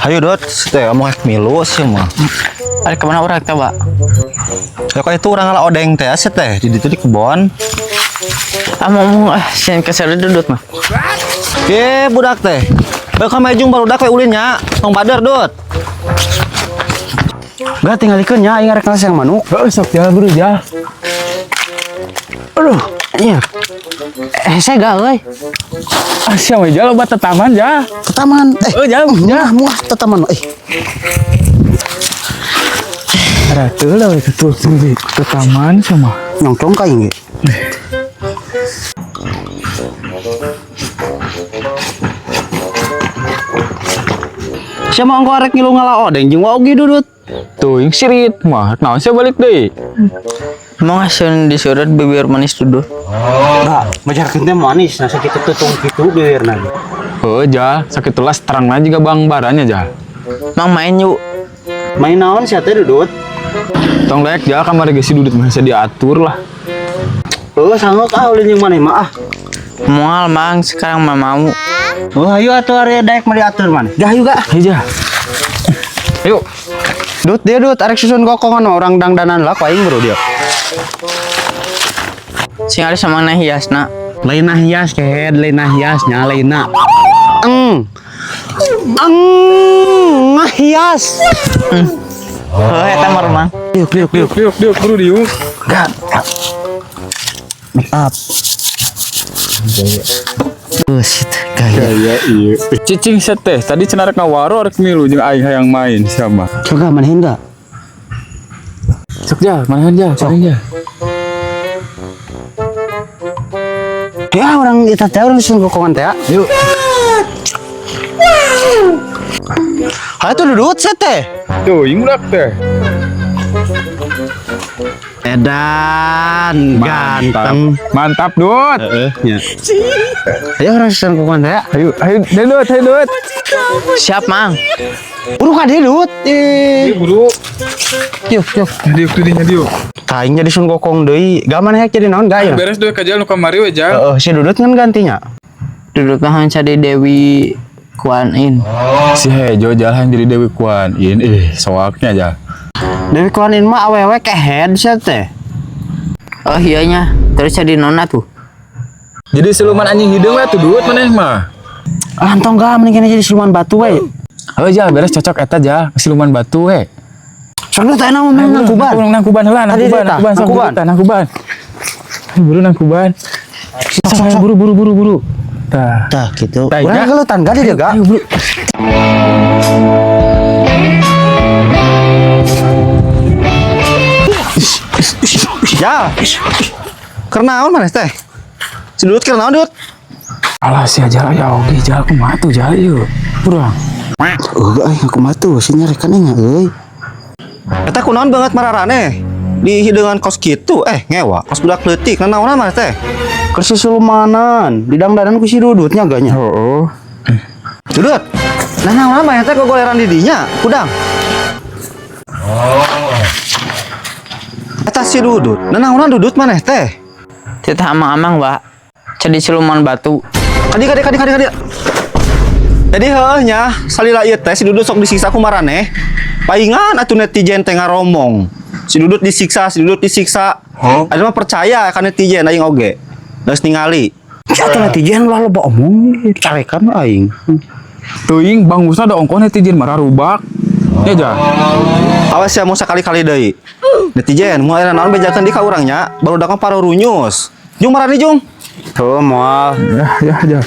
Hayu, Dot, teh mau milu sih mah. Ada kemana urang teh, Pak? Ya kok itu urang ngala odeng teh sih teh di ditu di kebon. Ah, ngomong ah, sieun kesel Dudut mah. Ye, budak teh. Bae ka mejung barudak we ulin nya. Tong bader, Dut. Gak tinggalikeun nya, aing arek yang manuk. Heeh, sok jalan buru jal. Aduh, iya. Eh, saya gak euy. Ah, sia we jal obat tetaman jal. Ke taman. Eh, Eh, jauh, muah, muah tetaman. Eh, Ada tuh lah we ketul tuh di tetaman sama. Nyongcong ka aing ge. Siapa ongko arek ngilu ngala odeng jeung wa oge, Dudut. Tuh, sirit mah. Naon sia balik deui? Mau sieun disuruh bibir manis Dudut. Enggak, majarkeun teh manis, nah sakitu tutung kitu bibirna. Heuh, jal, sakit tulas terang aja juga bang barannya jal. Mang, main yuk. Main naon sia teh, Dudut? Tong daek jal, kamari ge si Dudut mah bisa diatur lah. Heuh, sanggup ah ulin jeung maneh mah ah. Moal, Mang, sekarang mah mau. Oh, ayo atuh ari daek mah diatur maneh. Dah ayo ga. Ayo jal. Ayo. Dut, dia Dut arek susun kokongan orang dangdanan lah ku aing bro dia. Sing ada sama na hiasna. Lain hias kehed, lain hias nya lain. Eng. Eng hias. Heuh, eta mah Mang. Diuk diuk diuk. Diuk, diuk, buru diuk. Gak. Make up. Buset, gaya. Gaya iya. Cicing set teh, tadi cenah rek ngawaro rek milu jeung aing hayang main sama. Coba manehin gak? Sok jal, manahan jal, sok jal. Ya orang itu teh orang susun kokongan teh. Yuk. Hayu tuh Dudut sih teh. Tuh, budak teh. Edan ganteng. Mantap, Dut. Heeh, nya. Ayo orang susun kokongan teh. Ayo, ayo, deh, Dut, ayo, Dut. Siap, Mang. Buru ka dieu, Dut. Ih. Buru. Yuk, yuk. Diuk tuh dinya diuk. Aing jadi sun kokong deui. Gak maneh jadi naon gak ya? Beres duit ka jal nu kamari we jal. Heeh, si Dudut kan gantinya. Dudut mah jadi Dewi Kuan In. Si Hejo jal yang jadi Dewi Kuan In. Ih, soaknya jal. Dewi Kuan In mah awewe kehed sia teh. Oh iya nya, terus jadi nona tuh. Jadi siluman anjing hideung we tuh Dut maneh mah. Ah, entong gak mending kena jadi siluman batu we. Heuh jal, beres cocok eta jal, siluman batu we. Sok Dut ayeuna mah main nangkuban. Nangkuban heula, Tadi nangkuban, tah, nangkuban, sok nangkuban. buru, tah, nangkuban. Ayo buru nangkuban. Sok, ayo buru buru buru buru. Tah. Tah gitu. Tah, Urang ga. gelutan gak dia gak? Ayo buru. Ya. Keur naon maneh teh? Si Dudut keur naon, Dut? Alah sia jal ya oge jal kumaha tuh jal ieu. Kurang. Eueuh euy, aku mah tuh si nyarekan nya euy. Eta kunaon banget mararane? Di hideungan kos kitu, eh ngewa, kos budak leutik, nanaonan maneh teh? Keur silumanan, di dangdanan ku si Dudutnya gak nya. Heeh. Dudut. Nanaonan maneh teh gogoleran di dinya, kudang. Eta si Dudut, nanaonan Dudut maneh teh? Titah amang-amang, Pak. Jadi siluman batu. Kadi kadi kadi kadi kadi. Jadi heuh nya, salila ieu teh si Dudut sok disiksa ku maraneh. Paingan atuh netizen teh ngaromong. Si Dudut disiksa, si Dudut disiksa. Ada mah percaya ka netizen aing oge. Geus ningali. Sia teh netizen lah loba omong carekan aing. Teuing Bang Musa da ongkoh netizen marah rubak. Ya jal. Awas ya mau sakali-kali deui. Netizen mau aya naon bejakeun di ka urang nya, barudak mah parurunyus. Jung marani jung. Tuh moal. Ya ya jal.